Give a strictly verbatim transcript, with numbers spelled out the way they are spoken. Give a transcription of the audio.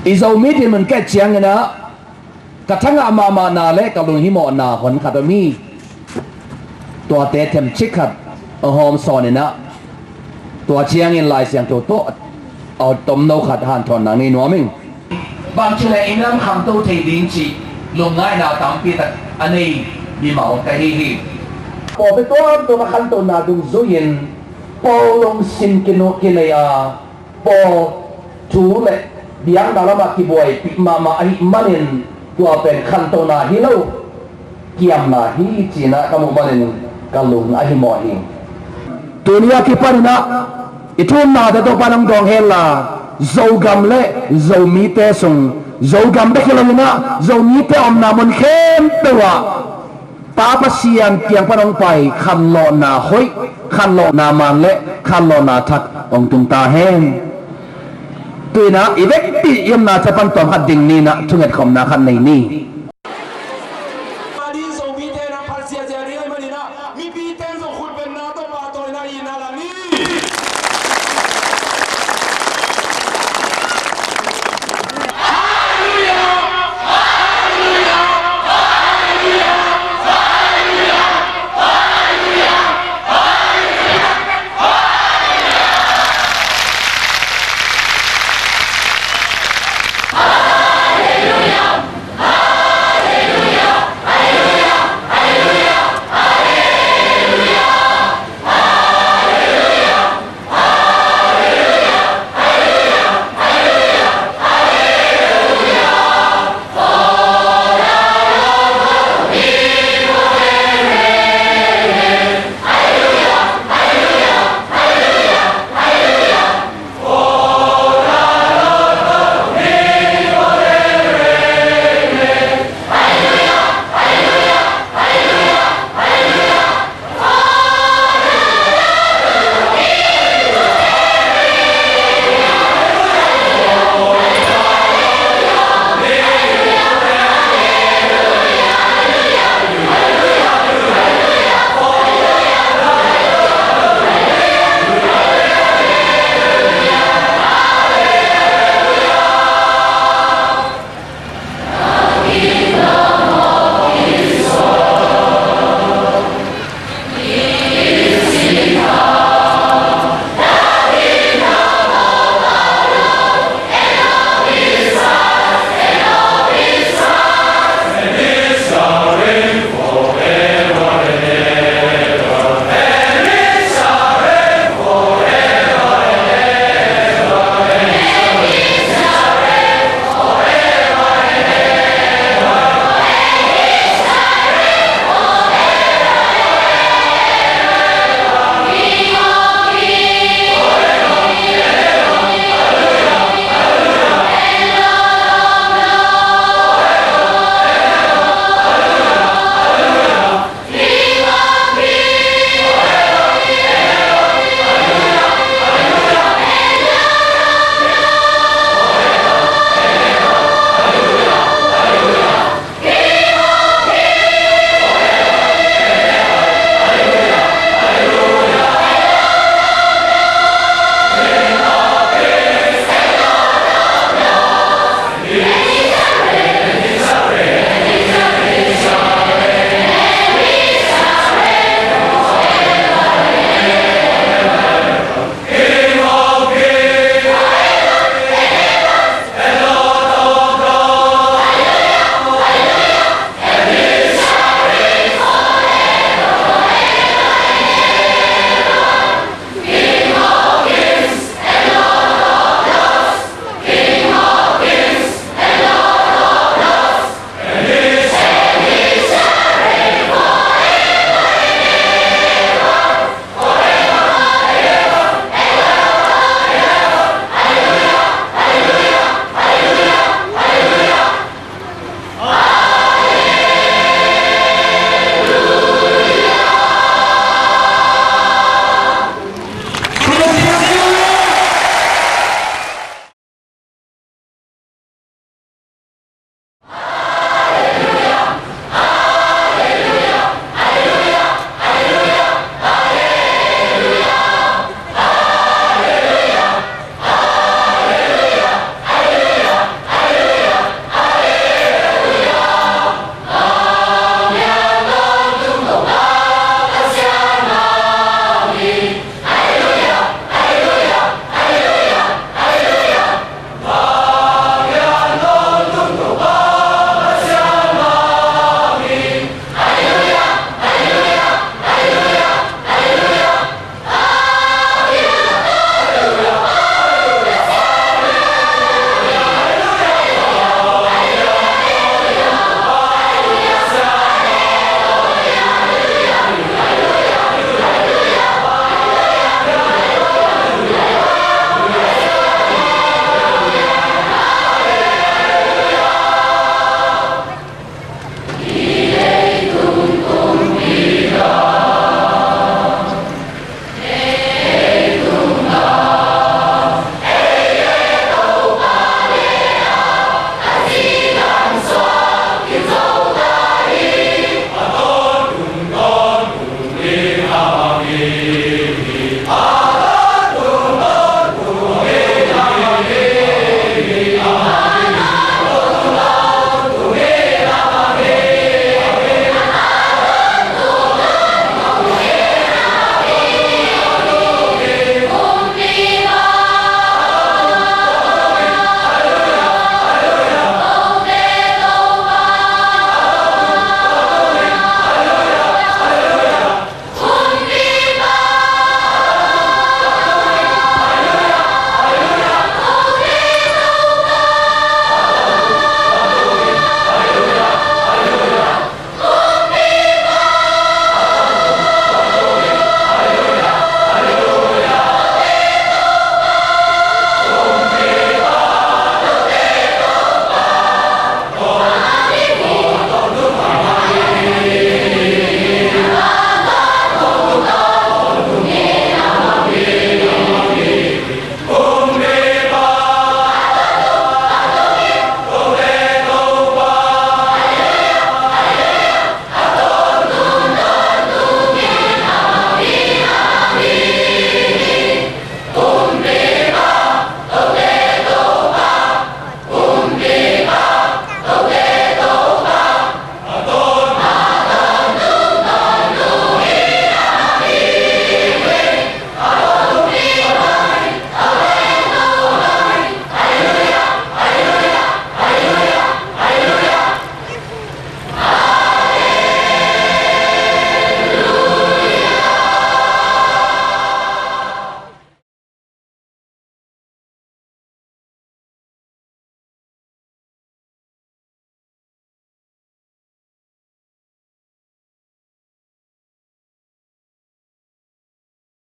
I Zomi dinmun ka et ciangin ah ka thangah mahmahna le ka lunghimawhna hon khat om hi. Tuate themcik khat a hawm sawn in ah, tua ciangin Lai Siangtho tawh a tomno khat hanthawnna ngei nuam ing. Bangci le inn lam khanto thei ding cih lungngaihna tampi tak a nei mimal ka hi hi. Pawlpi tuamtuam a khantona dungzui-in pawl lungsim kinu kinei a, pawl thu le biakna lamah kibuaipih mahmah ahih manin tua pen khantona hi lo, kiamna hi cih na ka muh manin ka lung a himawh hi. Tuni a kipanin ah i thu-umnate Topa'n hong dawng hen la, Zogam le Zomite sung, Zogam bek hi lo-in ah Zomite omna mun khempeuh ah Pa Pasian kiang pan hong pai khanlawhna hoih, khanlawhna man le khanlawhna thak hong tung ta hen. Tu-in ah i vekpi i omnate pan tawm khat ding ni-in ah thungetkhopna khat nei ni.